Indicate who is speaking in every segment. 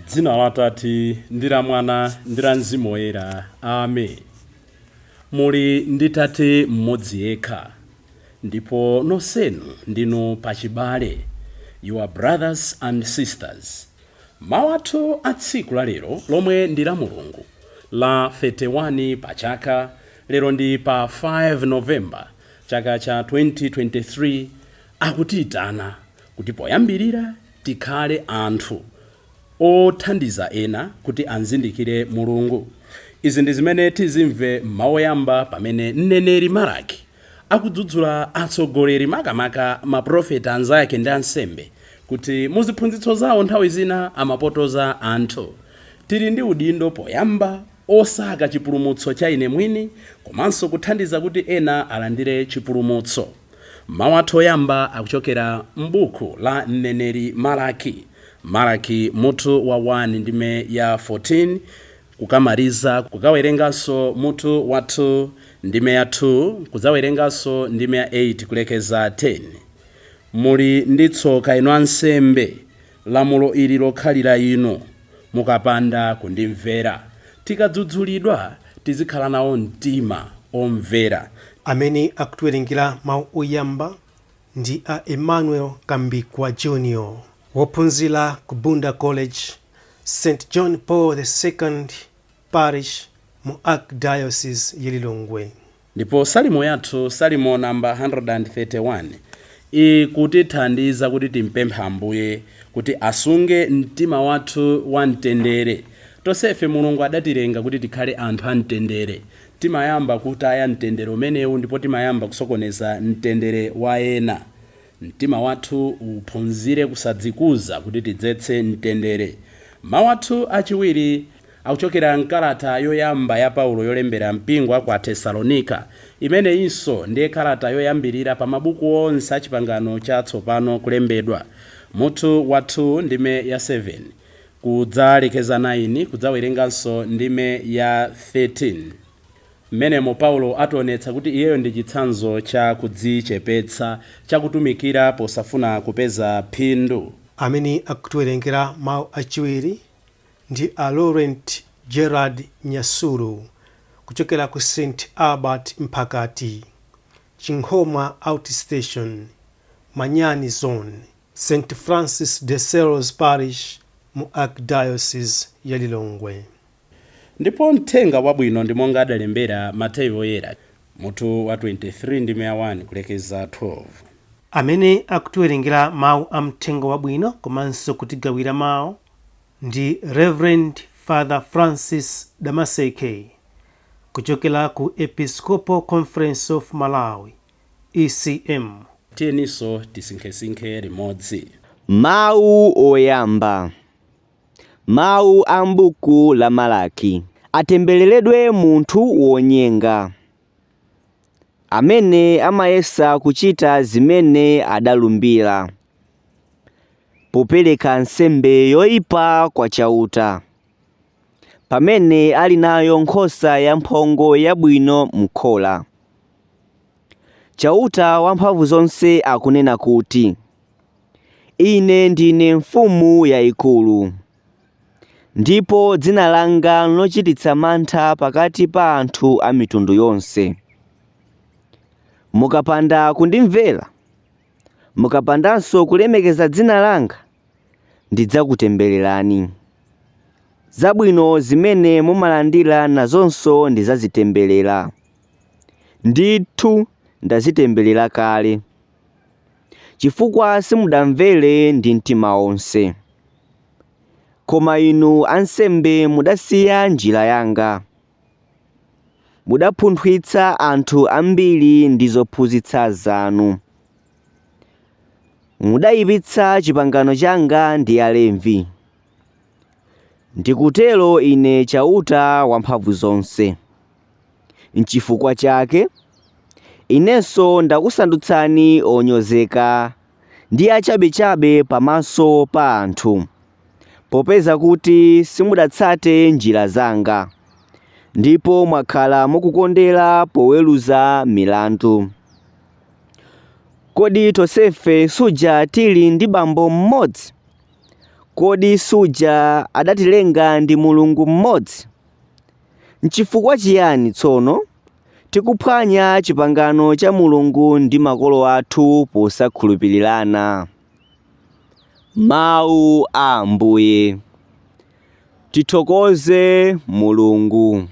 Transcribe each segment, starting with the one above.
Speaker 1: Dzina la Atate ndi la Mwana ndi la Mzimu Woyera. Amen. Muli ndi Tate mmodzi yekha, ndipo nonsenu ndinu pachibale. You are brothers and sisters. Mawu athu a tsiku la lero lomwe ndi la Mulungu la 31 pa chaka, lero ndi pa 5 November chaka cha 2023, akutiyitana kuti poyambirira tikhale anthu othandiza ena kuti anzindikire Mulungu. Izi ndi zimene tizimve m'mawu oyamba pamene mneneri Malaki akudzudzula atsogoleri, makamaka maprofeta anzake ndi ansembe, kuti muziphunzitso zawo nthawi zina amapotoza anthu. Tili ndi udindo poyamba osaka chipulumutso cha ine mwini komanso kuthandiza kuti ena alandire chipulumutso. Mawu athu oyamba akuchokera m'buku la mneneri Malaki, Malaki mutu wa 1 ndime ya 14 kukamaliza kukawerenganso mutu wa 2 ndime ya 2 kudzawerenganso ndime ya 8 kulekeza 10. Muli ndi tsoka inu ansembe, lamulo ili lokhalira inu, mukapanda kundimvera. Tikadzudzulidwa tizikhala nawo mtima omvera.
Speaker 2: Amene akutiwerengera mawu oyamba ndi a Emmanuel Kambikwa Jr, wophunzira ku Bunda College, St John Paul II Parish mu Archdiocese ya Lilongwe.
Speaker 1: Ndipo salimo yathu, salimo namba 131, ikutithandiza kuti timpemphe Ambuye kuti asunge mtima wathu wa mtendere. Tonsefe Mulungu adatilenga kuti tikhale anthu a mtendere. Timayamba kutaya mtendere umenewu ndipo timayamba kusokoneza mtendere wa ena. Mtima wathu uphunzire kusadzikuza kuti tidzetse mtendere. Mawu athu achiwiri akuchokera mkalata yoyamba ya Paulo yolembera mpingo wa ku Atesalonika, imeneyinso ndiye kalata yoyambirira pa mabuku onse a Chipangano Chatsopano kulembedwa. Mutu wa 2 ndime ya 7 kudzalekeza 9, kudzawerenganso ndime ya 13. Mmenemo Paulo ationetsa kuti iyeyo ndi chitsanzo cha kudzichepetsa, chakutumikira posafuna kupeza phindu.
Speaker 2: Amene akutiwerengera mawu achiwiri ndi a Laurent Gerard Nyasulu kuchokera ku St Albert Mphakati, Chinkhoma Outstation, Manyani Zone, St Francis de Sales Parish mu Archdiocese ya Lilongwe.
Speaker 1: Ndipo mthenga wabwino ndi monga adalembera Mateyu Woyera, mutu wa 23 ndime ya 1 kulekeza 12.
Speaker 2: Amene akutiwerengera mawu a mthenga wabwino komanso kutigawira mawu ndi Reverend Father Francis Damaseke kuchokera ku Episcopal Conference of Malawi, ECM.
Speaker 1: Tiyeninso tisinkhesinkhe limodzi.
Speaker 3: Mawu oyamba. Mawu a m'buku la Malaki. Atembereredwe munthu wonyenga, amene amayesa kuchita zimene adalumbira, popereka nsembe yoipa kwa Chauta, pamene ali nayo nkhosa yamphongo yabwino m'khola. Chauta Wamphamvuzonse akunena kuti, Ine ndine mfumu yaikulu, ndipo dzina langa nlochititsa mantha pakati pa anthu a mitundu yonse. Mukapanda kundimvera, mukapandanso kulemekeza dzina langa, ndidzakutembererani. Zabwino zimene mumalandira nazonso ndidzazitemberera. Ndithu ndazitemberera kale, chifukwa simudamvere ndi mtima wonse. Koma inu ansembe mudasiya njira yanga. Mudapunthwitsa anthu ambiri ndi zophunzitsa zanu. Mudaipitsa chipangano changa ndi Alevi. Ndikutero Ine Chauta Wamphamvuzonse. N'chifukwa chake Inenso ndakusandutsani onyozeka ndi achabechabe pamaso pa anthu, popeza kuti simudatsate njira zanga, ndipo mwakhala mukukondera poweruza milandu. Kodi tonsefe suja tili ndi bambo mmodzi? Kodi suja adatilenga ndi Mulungu mmodzi? Nchifukwa chiyani tsono tikuphwanya chipangano cha Mulungu ndi makolo athu posakhulupirirana? Mawu a Ambuye. Tithokoze Mulungu.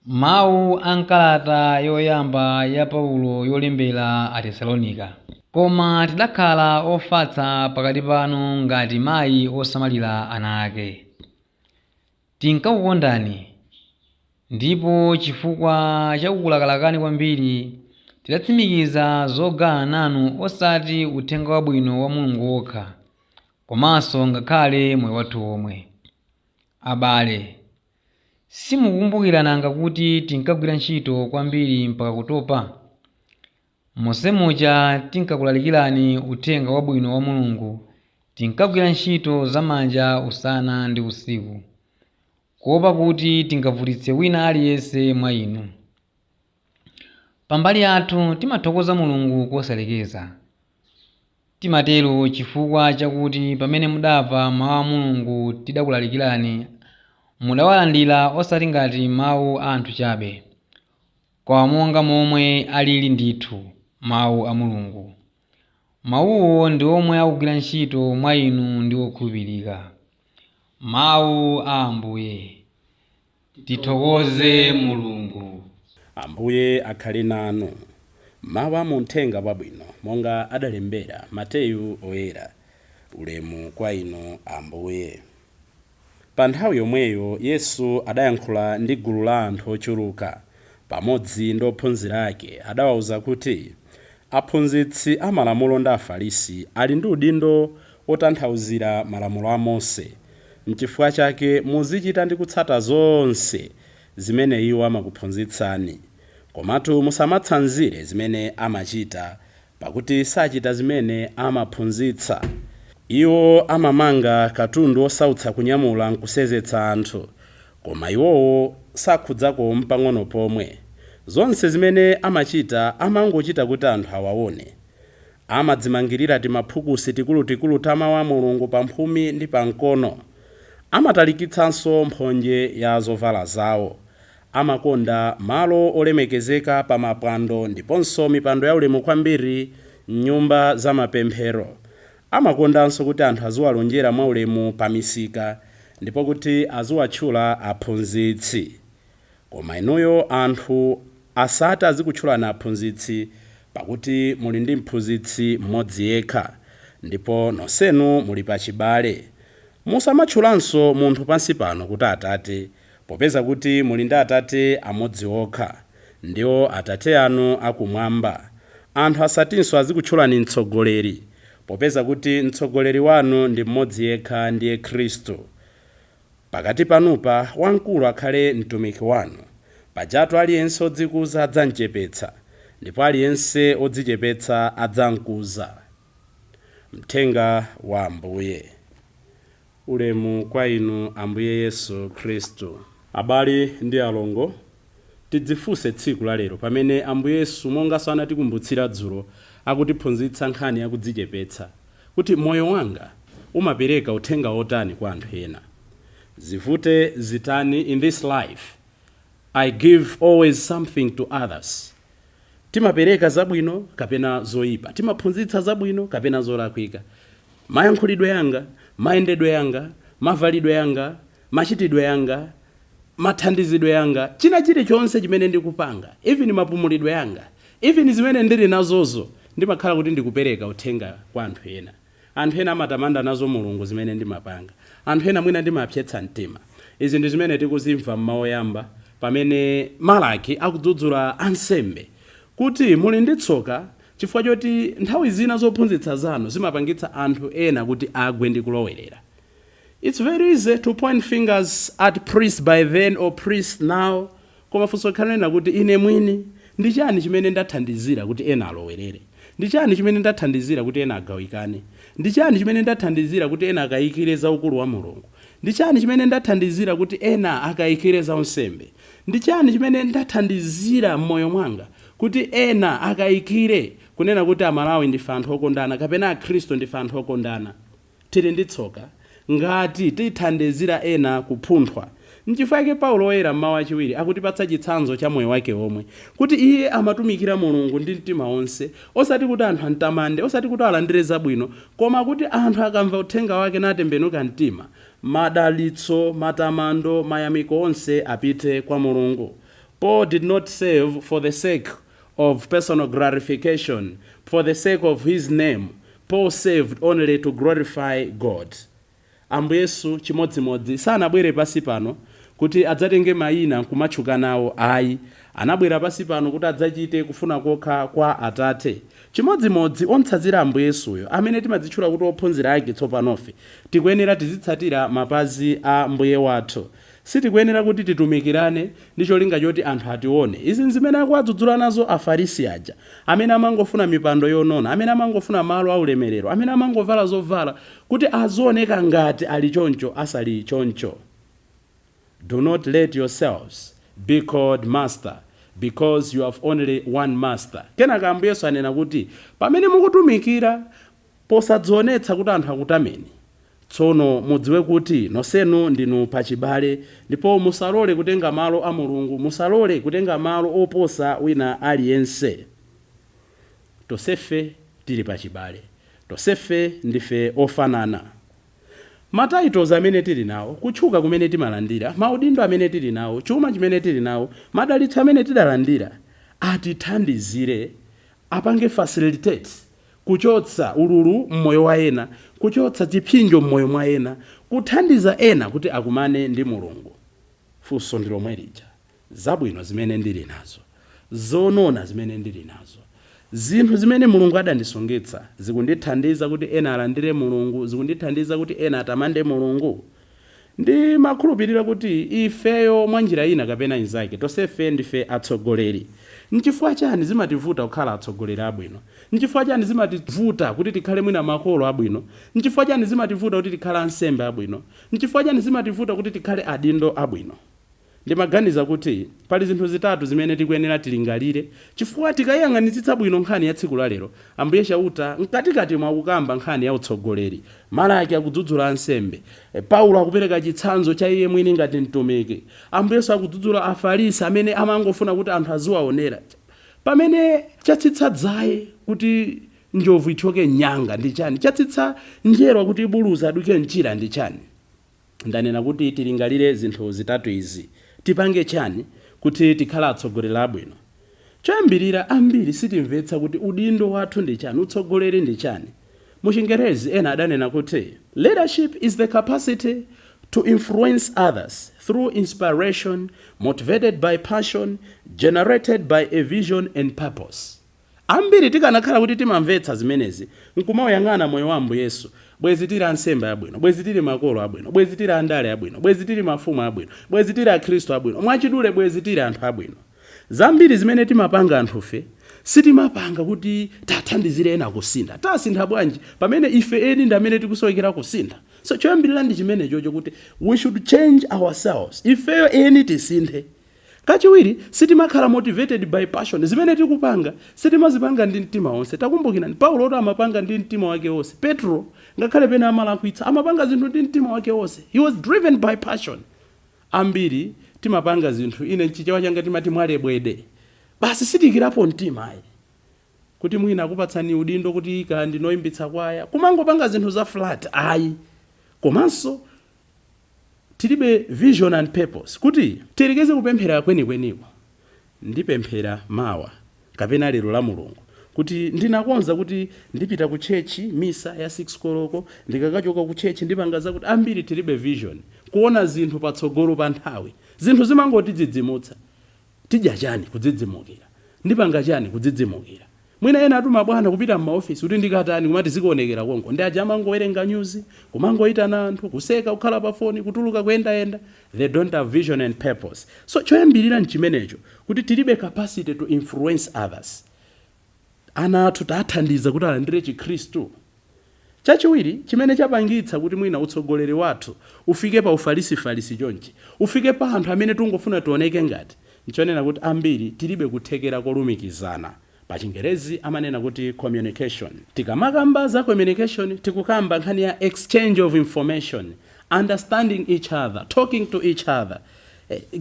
Speaker 4: Mawu a m'kalata yoyamba ya Paulo yolembera Atesalonika. Koma tidakhala ofatsa pakati panu ngati mayi osamalira ana ake. Tinkakukondani, ndipo chifukwa cha kukulakalakani kwambiri, tidatsimikiza zogawana nanu osati uthenga wabwino wa Mulungu wokha, komanso ngakhale moyo wathu womwe. Abale, simukukumbukira nanga kuti tinkagwira ntchito kwambiri mpaka kutopa? Monse muja tinkakulalikirani uthenga wabwino wa Mulungu, tinkagwira ntchito zamanja usana ndi usiku, kuopa kuti tingavutitse wina aliyense mwa inu. Pambali yathu timathokoza Mulungu kosalekeza. Timatero chifukwa chakuti pamene mudamva mawu a Mulungu tidakulalikirani, mudawalandira osati ngati mawu a anthu chabe, koma monga momwe alili ndithu, mawu a Mulungu. Mawuwo ndi omwe akugwira ntchito mwa inu ndi okhulupirika. Mawu a Ambuye. Tithokoze Mulungu.
Speaker 1: Ambuye akhale nanu. Mawu a muthenga wabwino monga adalembera Mateyu Oyera. Ulemu kwa inu, Ambuye. Pa nthawi yomweyo Yesu adayankhula ndi gulu la anthu ochuluka pamodzi ndi ophunzira ake. Adawawuza kuti aphunzitsi amalamulo ndi Afarisi ali ndi udindo otanthauzira malamulo a Mose. Nchifukwa chake muzichita ndi kutsata zonse zimene iwo amakuphunzitsani, komatu musamatsanzire zimene amachita, pakuti sachita zimene amaphunzitsa. Iwo amamanga katundu osautsa kunyamula nkusenzetsa anthu, koma iwowo sakhudzako mpang'ono pomwe. Zonse zimene amachita amangochita kuti anthu awaone. Amadzimangirira timaphukusi tikulutikulu ta mawu a Mulungu pamphumi ndi pamkono. Amatalikitsanso mphonje ya zovala zawo. Amakonda malo olemekezeka pa mapwando ndiponso mipando yaulemu kwambiri m'nyumba za mapemphero. Amakondanso kuti anthu aziwalonjera mwaulemu pa misika ndipo kuti aziwatchula aphunzitsi. Koma inuyo anthu asati azikutchulani aphunzitsi, pakuti muli ndi mphunzitsi mmodzi yekha, ndipo nonsenu muli pachibale. Musamatchulanso munthu pansi pano kuti atate, popeza kuti muli ndi Atate amodzi okha, ndiwo Atate anu akumwamba. Anthu asatinso azikutchulani mtsogoleri, popeza kuti mtsogoleri wanu ndi mmodzi yekha, ndiye Khristu. Pakati panupa wamkulu akhale mtumiki wanu. Pajatu aliyense odzikuza adzamchepetsa, ndipo aliyense odzichepetsa adzamkuza. Mthenga wa Ambuye. Ulemu kwa inu, Ambuye Yesu Khristu. Abale ndi alongo, tidzifunse tsiku la lero pamene Ambuye Yesu, monganso anatikumbutsira dzulo, akutiphunzitsa nkhani yakudzichepetsa, kuti moyo wanga umapereka uthenga wotani kwa anthu ena. Zivute zitani, in this life I give always something to others. Timapereka zabwino kapena zoyipa, timaphunzitsa zabwino kapena zolakwika. Mayankhulidwe yanga, mayendedwe yanga, mavalidwe yanga, machitidwe yanga, mathandizidwe yanga, china chilichonse chimene ndikupanga, even mapumulidwe yanga, even zimene ndili nazozo, ndimakhala kuti ndikupereka uthenga kwa anthu ena. Anthu ena amatamanda nazo Mulungu zimene ndimapanga, anthu ena mwina ndimapsetsa mtima. Izi ndi zimene tikuzimva mmawu oyamba pamene Malaki akudzudzula ansembe kuti muli ndi tsoka chifukwa choti nthawi zina zophunzitsa zanu zimapangitsa anthu ena kuti agwe ndi kulowerera. It's very easy to point fingers at priests by then or priests now, koma funso likhala kuti ine mwini ndi chani chimene ndathandizira kuti ena alowerere? Ndi chani chimene ndathandizira kuti ena agawikane? Ndi chani chimene ndathandizira kuti ena akayikire za ukulu wa Mulungu? Ndi chani chimene ndathandizira kuti ena akayikire za unsembe? Ndi chani chimene ndathandizira m'moyo mwanga kuti ena akayikire kunena kuti Amalawi ndife anthu okondana kapena Akhristu ndife anthu okondana? Tili ndi tsoka ngati tithandizira ena kupunthwa. Nchifukwa chake Paulo Woyera m'mawu achiwiri akutipatsa chitsanzo cha moyo wake omwe, kuti iye amatumikira Mulungu ndi mtima wonse, osati kuti anthu amtamande, osati kuti alandire zabwino, koma kuti anthu akamva uthenga wake natembenuka mtima, madalitso, matamando, mayamiko onse apite kwa Mulungu. Paul did not serve for the sake of personal glorification, for the sake of his name. Paul served only to glorify God. Ambuye Yesu chimodzimodzi sanabwere pansi pano kuti adzatenge mayina nkumatchuka nawo ayi. Anabwera pansi pano kuti adzachite kufuna kokha kwa Atate. Chimodzimodzi omtsatira Ambuye Yesuyo, amene timadzitchula kuti ophunzira ake tsopanofe, tikuyenera tizitsatira mapazi a Mbuye wathu. Sitikuyenera kuti titumikirane ndi cholinga choti anthu atione. Izi nzimene akuwadzudzula nazo Afarisi aja, amene amangofuna mipando yonona, amene amangofuna malo aulemerero, amene amangovala zovala kuti azioneka ngati ali choncho asali choncho. Do not let yourselves be called master, because you have only one master. Kenaka Ambuye Yesu anena kuti pamene mukutumikira posadzionetsa kuti anthu akutameni, tsono mudziwe kuti nonsenu ndinu pachibale, ndipo musalole kutenga malo a Mulungu, musalole kutenga malo oposa wina aliyense. Tonsefe tili pachibale, tonsefe ndife ofanana. Ma titles amene tili nawo, kutchuka kumene timalandira, maudindo amene tili nawo, chuma chimene tili nawo, madalitso amene tidalandira, atithandizire, apange facilitate kuchotsa ululu mmoyo wa ena, kuchotsa chipsinjo mmoyo mwa ena, kuthandiza ena kuti akumane ndi Mulungu. Funso ndi lomwe lija: zabwino zimene ndili nazo, zonona zimene ndili nazo, zinthu zimene Mulungu adandisungitsa, zikundithandiza kuti ena alandire Mulungu, zikundithandiza kuti ena atamande Mulungu? Ndimakhulupirira kuti ifeyo mwa njira ina kapena inzake tonsefe ndife atsogoleri. Nchifukwa chani zimativuta kukhala atsogoleri abwino? Nchifukwa chani zimativuta kuti tikhale mwina makolo abwino? Nchifukwa chani zimativuta kuti tikhale ansembe abwino? Nchifukwa chani zimativuta kuti tikhale adindo abwino? Ndimaganiza kuti pali zinthu zitatu zimene tikuyenera tilingalire, chifukwa tikayiyang'anitsitsa bwino nkhani ya tsiku la lero, Ambuye Chauta mkatikati mwakukamba nkhani ya utsogoleri. Malaki akudzudzula ansembe, Paulo akupereka chitsanzo cha iye mwini ngati mtumiki, Ambuye Yesu akudzudzula Afarisi amene amangofuna kuti anthu aziwaonera. Pamene chatsitsa dzaye kuti njovu ithyoke nyanga ndi chani? Chatsitsa njerwa kuti buluzi aduke mchira ndi chani? Ndanena kuti tilingalire zinthu zitatu izi. Tipange chani kuti tikhale atsogoleri abwino? Choyambirira, ambiri sitimvetsa kuti udindo wathu ndi chani, utsogoleri ndi chani. Mu Chingerezi ena adanena kuti leadership is the capacity to influence others through inspiration, motivated by passion, generated by a vision and purpose. Ambiri tikanakhala kuti timamvetsa zimenezi nkumauyang'ana moyo wa Ambuye Yesu, bwezi tili ansembe abwino, bwezi tili makolo abwino, bwezi tili andale abwino, bwezi tili mafumu abwino, bwezi tili akhristu abwino, mwachidule bwezi tili anthu abwino. Zambiri zimene timapanga anthufe sitimapanga kuti tathandizire ena kusintha. Tasintha bwanji pamene ife eni ndi amene tikusowekera kusintha? So choyambirira ndi chimenechocho, kuti we should change ourselves, ifeyo eni tisinthe. Kachiwiri, sitimakhala motivated by passion. Zimene tikupanga sitimazipanga ndi mtima wonse. Takumbukirani, Paulo oti amapanga ndi mtima wake wonse, Petro ngakhale pena amalakwitsa, amapanga zinthu ndi mtima wake wonse. He was driven by passion. Ambiri timapanga zinthu, ine mchichewa changa timati mwalebwede basi, sitikirapo mtima ayi. Kuti mwina akupatsani udindo kuti ka ndinoyimbitsa kwaya, kumangopanga zinthu za flat ayi. Komanso tilibe vision and purpose. Kuti tiyerekeze kupemphera kwenikweniko, ndipemphera mawa kapena lero la Mulungu kuti ndinakonza kuti ndipita ku church misa ya 6 koloko, ndikakachoka ku church ndipanga zakuti. Ambiri tilibe vision, kuona zinthu patsogolo pa nthawi. Zinthu zimangotidzidzimutsa. Tidya chani? Kudzidzimukira. Ndipanga chani? Kudzidzimukira. Mwina ena atuma bwana kupita m'maofisi kuti ndikatani, kumati zikuonekera konko. Ndi aja amangowerenga news, kumangoyitana anthu, kuseka, kukhala pa foni, kutuluka kuyendayenda. They don't have vision and purpose. So choyambirira nchimenecho, kuti tilibe capacity to influence others. Ana athu tathandiza kuti alandire Chikhristu? Chachiwiri chimene chapangitsa kuti mwina utsogoleri wathu ufike pa ufarisifarisi chonchi, ufike pa anthu amene tungofuna tioneke ngati, nchonena kuti ambiri tilibe kuthekera kolumikizana. Pa Chingerezi amanena kuti communication. Tikamakamba za communication, tikukamba nkhani ya exchange of information, understanding each other, talking to each other,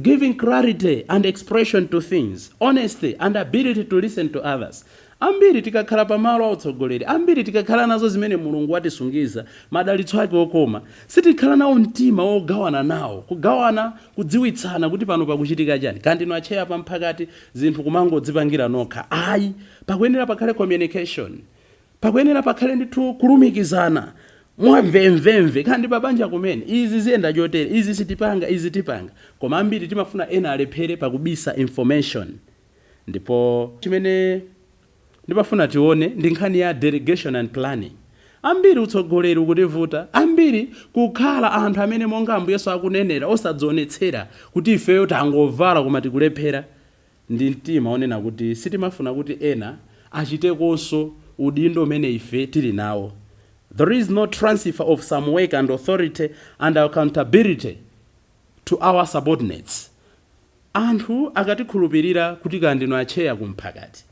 Speaker 1: giving clarity and expression to things, honesty and ability to listen to others. Ambiri tikakhala pamalo autsogoleri, ambiri tikakhala nazo zimene Mulungu watisungiza, madalitso ake okoma, sitikhala nawo mtima wogawana nawo, kugawana, kudziwitsana kuti pano pakuchitika chani. Kandino acheya pamphakati, zinthu kumangodzipangira nokha, ayi. Pakuyenera pakhale communication, pakuyenera pakhale ndithu kulumikizana mwamvemvemve, kandi pabanja kumene izi ziyenda chotere, izi sitipanga, izi tipanga. Koma ambiri timafuna ena alephere pakubisa information. Ndipo chimene ndimafuna tione ndi nkhani ya delegation and planning. Ambiri utsogoleri ukutivuta, ambiri kukhala anthu amene monga Ambuye Yesu akunenera, osadzionetsera kuti ifeyo tangovala koma tikulephera, ndi mtima onena kuti sitimafuna kuti ena achitekonso udindo umene ife tili nawo. There is no transfer of some work and authority and accountability to our subordinates. Anthu akatikhulupirira kuti kandino acheya kumphakati,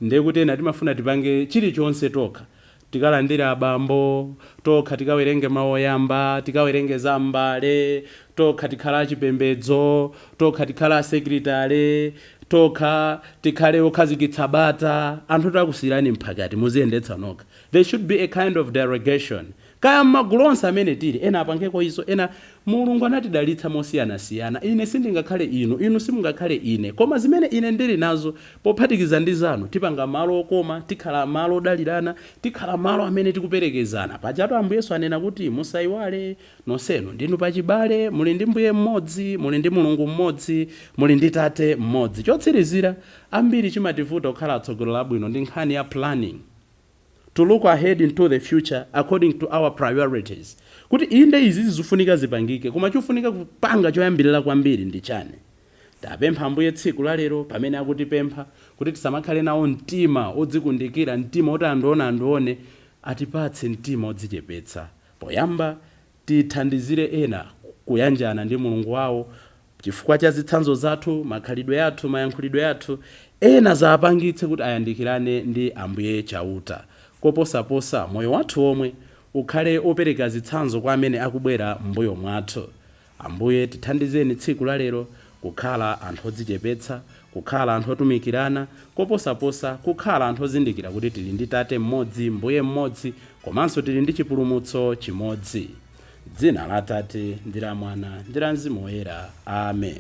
Speaker 1: ndiye kuti ena timafuna tipange chilichonse tokha. Tikalandira abambo tokha, tikawerenge mawu oyamba, tikawerenge za mbale tokha, tikhala achipembedzo tokha, tikhala asekretary tokha, tikhale okhazikitsa bata. Anthu takusiyirani mphakati, muziyendetsa nokha. There should be a kind of delegation, kaya m'magulu onse amene tili, ena apangeko izo, ena. Mulungu anatidalitsa mosiyanasiyana. Ine sindingakhale inu, inu simungakhale ine, koma zimene ine ndili nazo pophatikiza ndi zanu, tipanga malo okoma, tikhala malo odalirana, tikhala malo amene tikuperekezana. Pajatu Ambuye Yesu anena kuti musayiwale, nonsenu ndinu pachibale, muli ndi Mbuye mmodzi, muli ndi Mulungu mmodzi, muli ndi Tate mmodzi. Chotsirizira, ambiri chimativuta kukhala atsogoleri abwino ndi nkhani ya planning, to look ahead into the future according to our priorities, kuti inde izi zifunika zipangike, koma chofunika kupanga choyambirira kwambiri ndi chani? Tapempha Ambuye tsiku la lero pamene akutipempha kuti tisamakhale nawo mtima odzikundikira, mtima oti andione, andione. Atipatse mtima odzichepetsa. Poyamba tithandizire ena kuyanjana ndi Mulungu wawo chifukwa cha zitsanzo zathu, makhalidwe athu, mayankhulidwe athu, ena zapangitse kuti ayandikirane ndi Ambuye Chauta. Koposaposa moyo wathu omwe ukhale opereka zitsanzo kwa amene akubwera m'mbuyo mwathu. Ambuye, tithandizeni tsiku la lero kukhala anthu odzichepetsa, kukhala anthu otumikirana, koposaposa kukhala anthu ozindikira kuti tili ndi Tate mmodzi, Mbuye mmodzi, komanso tili ndi chipulumutso chimodzi. Dzina la Tate ndi la Mwana ndi la Mzimu Woyera, amen.